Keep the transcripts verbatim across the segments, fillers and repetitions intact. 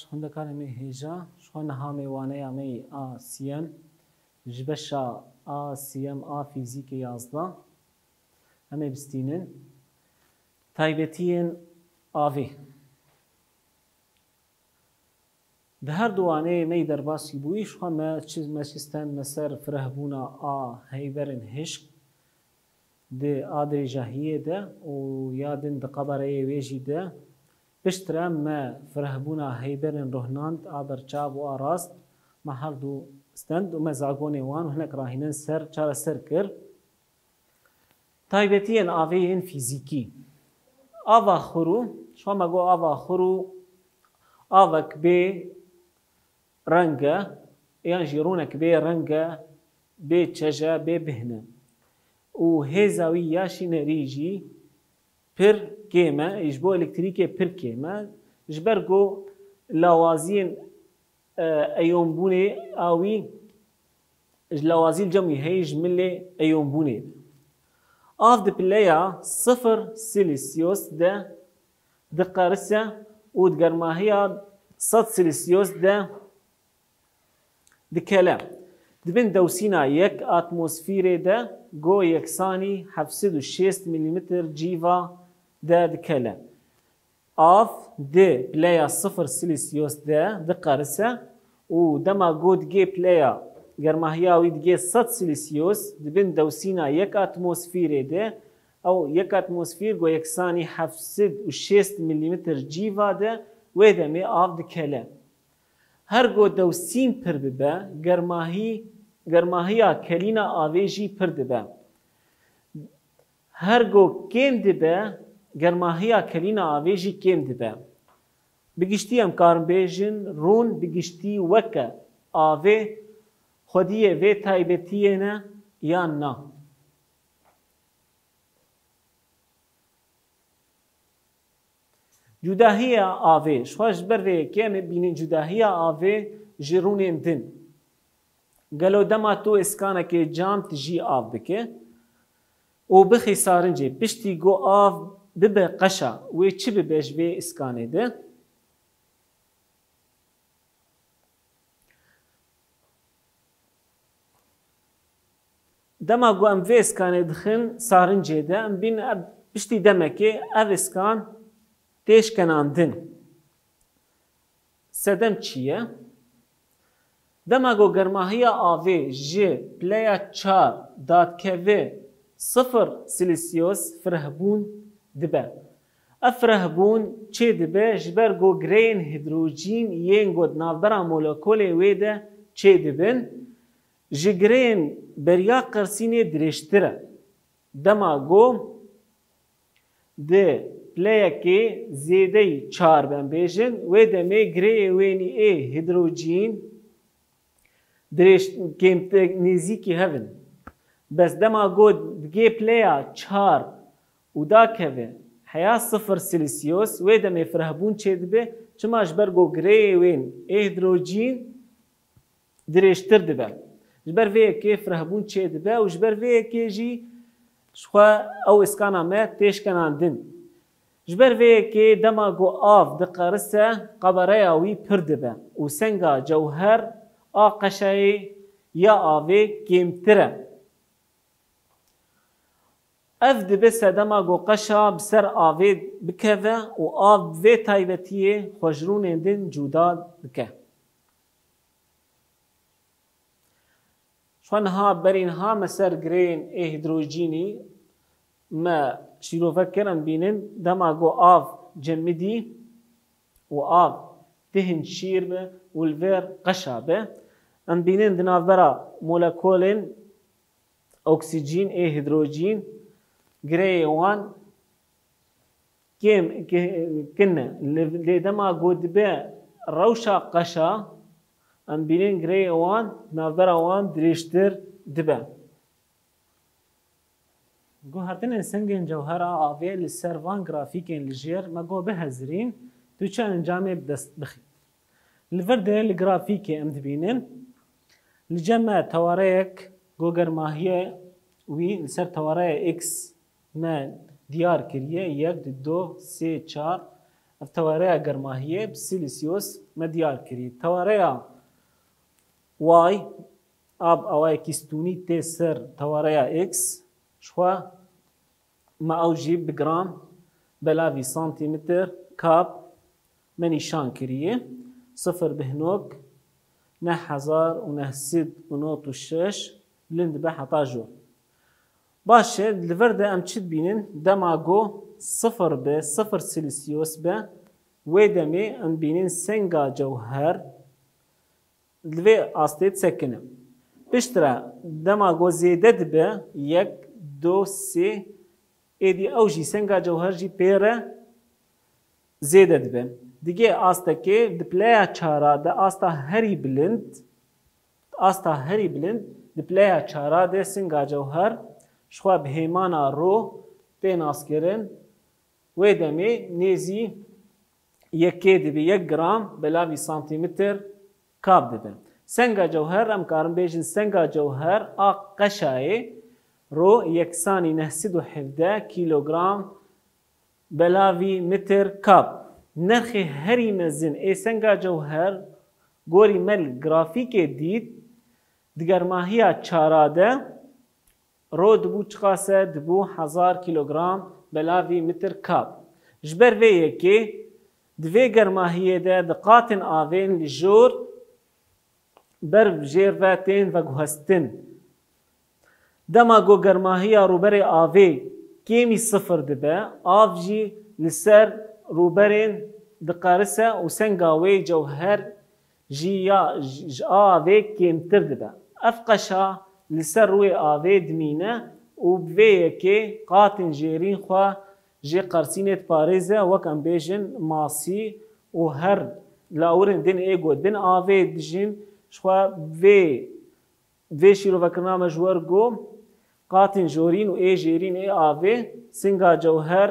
Xwendekarê me hêja, ji xwe niha me waneya me yê a siyem, ji beşa a siyem a fîzîkê yazdeh. Em ê bistînin. Taybetiyên avê. Di her du waneyê me yî derbasî bûyî, ji xwe me çi, me çi stend, me ser firehbûna a heyberên hişk di a dirêjahiyê de û ya din di qebereyê wê jî de. Piştre me firehbûna heyberên ruhnand, a berçav û a rast, me her du stend û me zagonê wan û hinek rahînin ser çareser kir. Taybetiyên avê yên fîzîkî. Ava xurû, ji xwe me got ava xurû, avek bê reng e, yan jî rûnek bê reng e, bê çej e, bê bihn e. Û hêza wî ya şînerî jî pir kêm e, ji bo elektrîkê pir kêm e. Ji ber ku lawaziyên, e, eyonbûnê a wî, ji lawazî li cem wî heye, ji milê eyonbûnê de. Av di pileya sifir Celsius de diqerise û di germahiya sed Celsius de dikele. Di bin dewsîna yek atmosfîrê de go yeksanî heft sed û şêst milîmetr cîva de dikele. Av di pileya sifir Celsius de diqerise û dema go digê pileya germahiya wî digê sed Celsius, di bin dewsîna yek atmosfîrê de, ew yek atmosfîr go yeksanî heft sed û şêst milîmetr cîva de, wê demê av dikele. Her go dewsîn pir bibe, germahî, germahiya kelîna avê jî pir dibe. Her go kêm dibe, germahiya kelîna avê jî kêm dibe. Bi giştî em karin bêjin, rûn bi giştî weke avê xwediyê vê taybetiyê ne yan na? Cudahiya avê. Ji xwe ji ber vê yekê em ê bînin cudahiya avê ji rûnên din. Gelo dema tu îskanekê cam tijî av bike û bixî sarincê, piştî ku av bibe qeşa, wê çi bibe ji vê îskanê de? Dema ku em vê îskanê dixin sarincê de, em bînin ev piştî demekê ev îskan tê şkenandin. Sedem çi ye? Dema ku germahiya avê ji pileya çar dadikeve sifir Celsius, firehbûn dibe. Ev firehbûn çê dibe ji ber ku gireyên hîdrojîn yên ku di navbera molekolê wê de çê dibin, ji gireyên beriya qersînê dirêjtir e. Dema ku di pileyekê zêdeyî çar ben bêjin, wê demê gireyê wênî ê hîdrojîn dirêj-, kêmtir nêzîkî hev in. Bes dema ku digê pileya çar û dakeve heya sifir Celsius, wê demê firehbûn çêdibe, çima ji ber ku gireyê wên ê hîdrojîn dirêjtir dibe. Ji ber vê yekê firehbûn çêdibe û ji ber vê yekê jî ji xwe ew îskana me tê şkenandin. Ji ber vê yekê dema ku av diqerise, qebereya wî pir dibe û senga cewher a qeşayê ya avê kêmtir e. Ev dibe sedema ku qeşa bi ser avê bikeve û av bi vê taybetiyê xwe ji rûnên din cuda dike. Ji xwe niha berî niha me ser gireyên ê hîdrojînî me şîrove kir, em bînin dema ku av cemidî û av tihn şîr be û li vêr qeşa be, em bînin di navbera molekolên oksîjîn ê hîdrojîn gireyê wan kêm, ki-, kin e. Lê, lê dema ku dibe rewşa qeşa, em bînin gireyê wan navbera wan dirêjtir dibe. Guhertinên sengên cewhera avê li ser van grafîkên li jêr me got bihezirîn, tu çi encamê bi dest bixî. Li vir de li grafîkê em dibînin, li cem me tewareyek ku germahiye wî li ser tewareya X me diyar kiriye, yek, du, sê, çar, Tewareya germahiyê bi Celsius me diyar kirî. Tewareya Y, a bi awayekî stûnî tê ser tewareya X, ji xwe me ew jî bi gram belavî santîmetr kab me nîşan kiriye. Sifir bi hinok neh hezar û neh sed û nod û şeş bilind dibe heta jor. Baş e, li vir de em çi dibînin? Dema ku sifir be, sifir Celsius be, wê demê em dibînin senga cewher li vê astê disekine. Piştre dema ku zêde dibe, yek, du, sê, êdî ew jî senga cewher jî pê re zêde dibe. Digê astekê di pileya çara de asta herî bilind, asta herî bilind di pileya çara de singa cewher ji xwe bi hêmana ro tê naskirin, wê demê nêzî yekê dibe, yek gram belavî santîmetr kab dibe. Senga cewher, em karin bêjin senga cewher a qeşayê ro yeksanî neh sed û hevdeh kîlogram belavî metr kab. Nirxê herî mezin ê senga cewher gorî me li grafîkê dît, di germahiya çara de ro dibû çiqas e? Dibû hezar kîlogram belavî metr kab. Ji ber vê yekê di vê germahiyê de di qatên avên li jor ber jêr ve tên veguhestin. Dema ku germahiya rûberê avê kêmî sifir dibe, av jî li ser rûberên diqerise û senga wê cewher jî ya ji a avê kêmtir dibe. Ev qeşa li ser rûyê avê dimîne û bi vê yekê qatên jêrîn xwe jê qersînê diparêze, wek em bêjin masî û her lawirên din ê ku di bin avê dijîn, ji xwe vê, vê şîrovekirina me ji wer got, qatên jorîn û ê jêrîn ê avê singa cewher,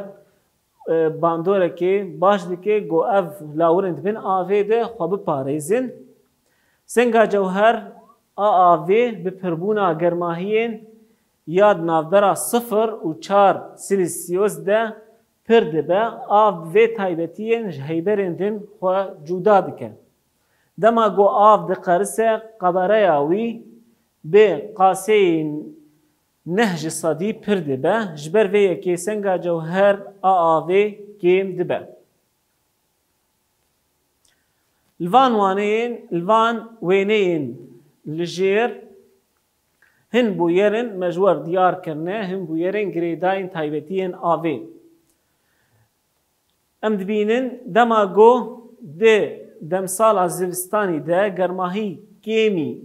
e, bandorekê baş dike ku ev lawirên di bin avê de xwe biparêzin. Singa cewher a avê bi pirbûna germahiyên ya di navbera sifir û çar Celsius de pir dibe, av bi vê taybetiyên ji heyberên din xwe cuda dike. Dema ku av diqerise, qebereya wî bi qaseyên neh ji sedî pir dibe, ji ber vê yekê senga cewher a avê kêm dibe. Li van waneyên, li van wêneyên li jêr hin bûyerên me ji wer diyar kirine, hin bûyerên girêdayên taybetiyên avê. Em dibînin dema ku di demsala zivistanî de germahî kêmî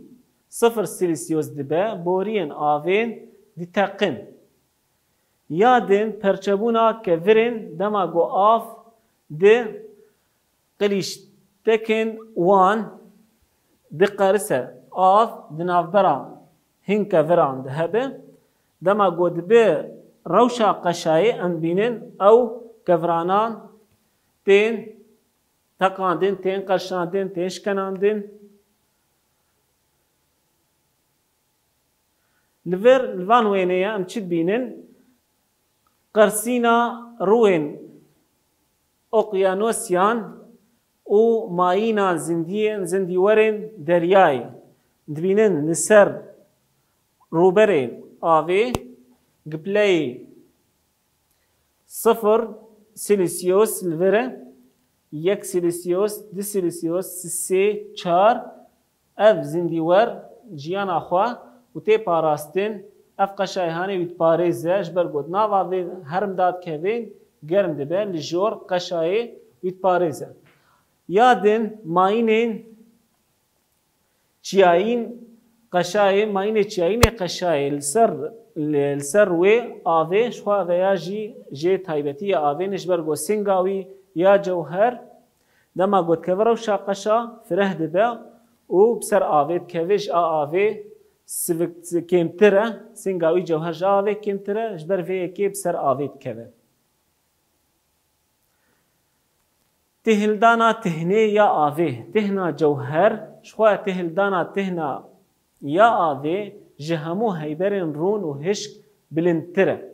sifir Celsius dibe, boriyên avên diteqin. Ya din perçebûna kevirên dema ku av di qilîştekên wan diqerise, av di navbera hin keviran de hebe. Dema ku dibe rewşa qeşayê em dibînin ew keviranan tên teqandin, tên qerşandin, tên şikenandin. Li vir, li van wêneyê em çi dibînin? Qersîna rûyên oqyanosiyan û mayîna zindiyên, zindîwerên deryayê dibînin li ser rûberê avê, gipleyê sifir Celsius li vir e, yek Celsius, du Celsius, sê, çar, ev zindîwer jiyana xwe û tê parastin, ev qeşayê hanê wî diparêze, ji ber ku di nav avê herm dadikevin, germ dibe, li jor qeşayê wî diparêze. Ya din mayînên çiyayîn qeşayê, mayînê çiyayînê qeşayê li ser, li, li ser wê avê, ji xwe veya jî jê taybetî ya avê ne, ji ber ku singa wî ya cewher, dema ku dikeve rewşa qeşa, fireh dibe û bi ser avê dikeve, ji a avê sivik kêmtir e, singa wî cewher ji a avê kêmtir e, ji ber vê yekê bi ser avê dikeve. Têhildana tihnê ya avê, tihna cewher, ji xwe têhildana tihna ya avê ji hemû heyberên rûn û hişk bilindtir e.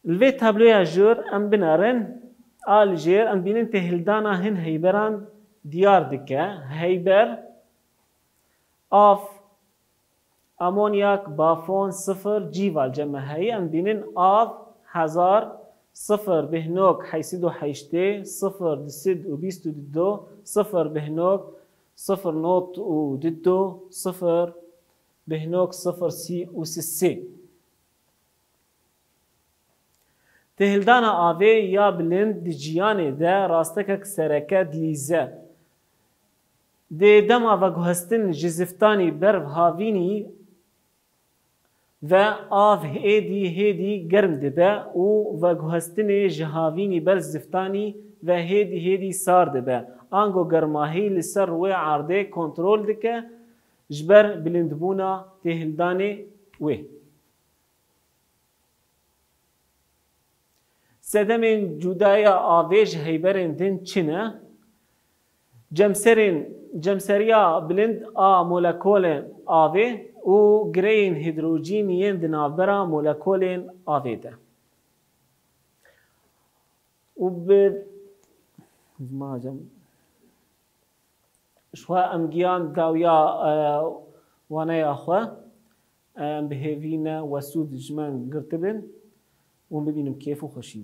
Li vê tabloya jor em binerin A li jêr em dibînin têhildana hin heyberan diyar dike. Heyber, av, amonyak, bafon, sifir, cîval, cem heyî. Em dibînin av, hezar, sifir, bêhnok, heyşt sed û heştê, sifir, du sed û bîst û du, sifir, bêhnok, sifir not û du, sifir, bêhnok, sifir, sî û sisê. Têhildana avê ya bilind di jiyanê de rastekek sereke dilîze. Di dema veguhestin ji ziftanî ber havînî ve av hêdî hêdî germ dibe û veguhestinê ji havînî ber ziftanî ve hêdî hêdî sar dibe. Ango germahî li ser wê erdê kontrol dike ji ber bilindbûna têhildanê wê. Sedemên cudaya avê ji heyberên din çi ne? Cemserên, cemseriya bilind a molekolên avê û gireyên hîdrojîn yên di navbera molekolên avê de. Û bi, zima cem, Ji xwe em giyan dawiya, e, waneya xwe. Em bi hêvî ne we sûd ji me girtibin û bibînim kêf û xweşî.